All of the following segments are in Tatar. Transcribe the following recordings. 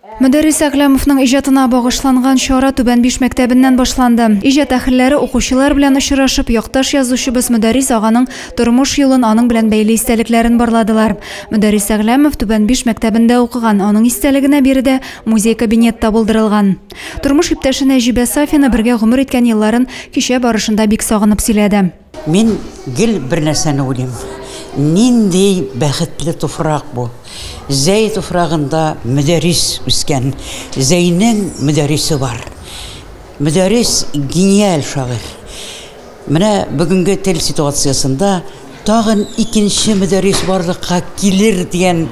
Мөдәррис Әгъләмовның иҗатына багышланган чара Түбән Биш мәктәбеннән башланды. Иҗат әһелләре укучылар белән очрашып, якташ язучыбыз Мөдәррис аганың тормыш юлын, аның белән бәйле истәлекләрен барладылар. Мөдәррис Әгъләмов Түбән Биш мәктәбендә укыган, аның истәлегенә биредә музей-кабинет та булдырылган. Тормыш иптәше Нәҗибә Сафина бергә гомер иткән елларын кичә барышында бик сагынып сөйләде. Мин гел бер нәрсәне уйлыйм, нинди бәхетле туфрак бу! Зәй туфрагында Мөдәррис үскән, Зәйнең Мөдәррисе бар. Мөдәррис, гениаль шагыйрь. Менә бүгенге тел ситуациясендә тагын икенче Мөдәррис барлыкка килер дигән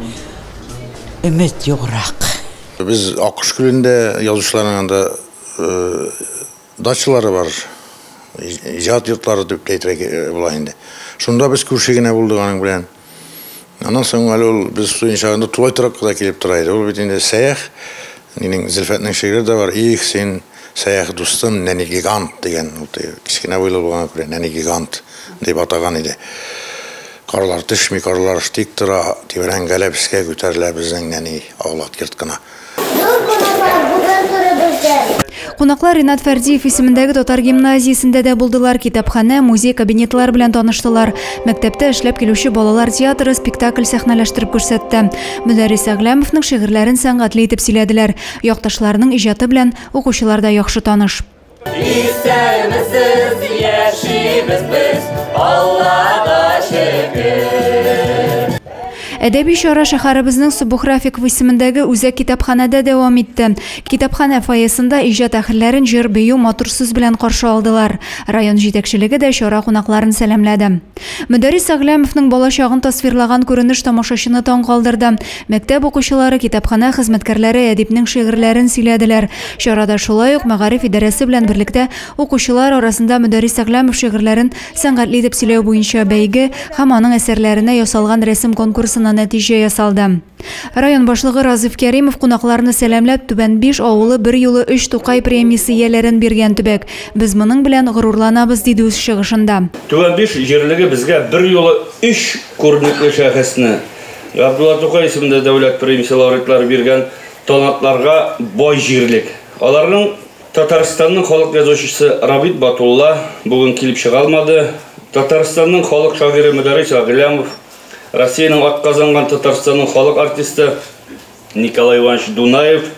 өмет юграк. Без Аккош күлендә язучыларның анда Дачалары бар, иҗат йортлары дип тә әйтергә була инде. Шунда без күрше генә булдык аның белән. Аннан соң әле ул без студент чагында тулай торакка да килеп тора иде. Ул бит инде Сәях, минем Зөлфәтнең шигыре дә бар. Их, син, Сәях дустым, нәни гигант дигән. Ул кечкенә буйлы булганга күрә, нәни гигант дип атаган иде. Карлар төшми, карлар тик тора, тибрәнгәләп өскә күтәрелә безнең нәни аулак йорт кына. Зур кунаклар бүген турыбызда. Кунаклар Ринат Фәрдиев исемендәге татар гимназиясендә дә булдылар, китапханә, музей кабинетлар белән таныштылар. Мәктәптә эшләп килүче балалар театры спектакль сәхнәләштереп күрсәтте. Мөдәррис Әгъләмовның шигырьләрен сәнгатьле итеп сөйләделәр. Якташларының иҗаты белән укучылар да яхшы таныш. Исәнмесез, яшибез без, Аллага шөкер. Әдәби чара шәһәребезнең Субух Рафиков исемендәге үзәк китапханәдә дәвам итте. Китапханә фойесында иҗат әһелләрен җыр-бию, матур сүз белән каршы алдылар. Район җитәкчелеге дә чара кунакларын сәламләде. Мөдәррис Әгъләмовның балачагын тасвирлаган күренеш тамашачыны таң калдырды. Мәктәп укучылары, китапханә хезмәткәрләре әдипнең шигырьләрен сөйләделәр. Чарада шулай ук мәгариф идарәсе белән берлектә укучылар арасында Мөдәррис Әгъләмов шигырьләрен сәнгатьле итеп сөйләү буенча бәйге һәм аның әсәрләренә ясалган рәсем конкурсына нәтиҗә ясалды. Район башлыгы Разыйф Кәримов кунакларны сәламләп, Түбән Биш авылы берьюлы өч Тукай премиясе ияләрен биргән төбәк. Без моның белән горурланабыз, диде үз чыгышында. Түбән Биш җирлеге безгә берьюлы өч күренекле шәхесне, Габдулла Тукай исемендә дәүләт премиясе лауреатлары биргән талантларга бай җирлек. Аларның Татарстанның халык язучысы Рабит Батулла бүген килеп чыга алмады. Татарстанның халык шагыйре Мөдәррис Әгъләмов, Россиянең атказанган Татарстанның халык артисты Николай Иванович Дунаев.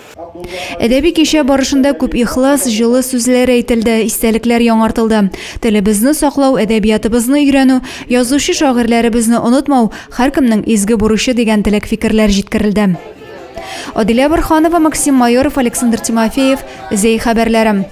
Әдәби кичә барышында күп ихлас, җылы сүзләр әйтелде, истәлекләр яңартылды. Телебезне саклау, әдәбиятыбызны өйрәнү, язучы-шагыйрьләребезне онытмау, һәркемнең изге бурычы дигән теләк-фикерләр җиткерелде. Адилә Борһанова, Максим Майоров, Александр Тимофеев, Зәй хәбәрләре.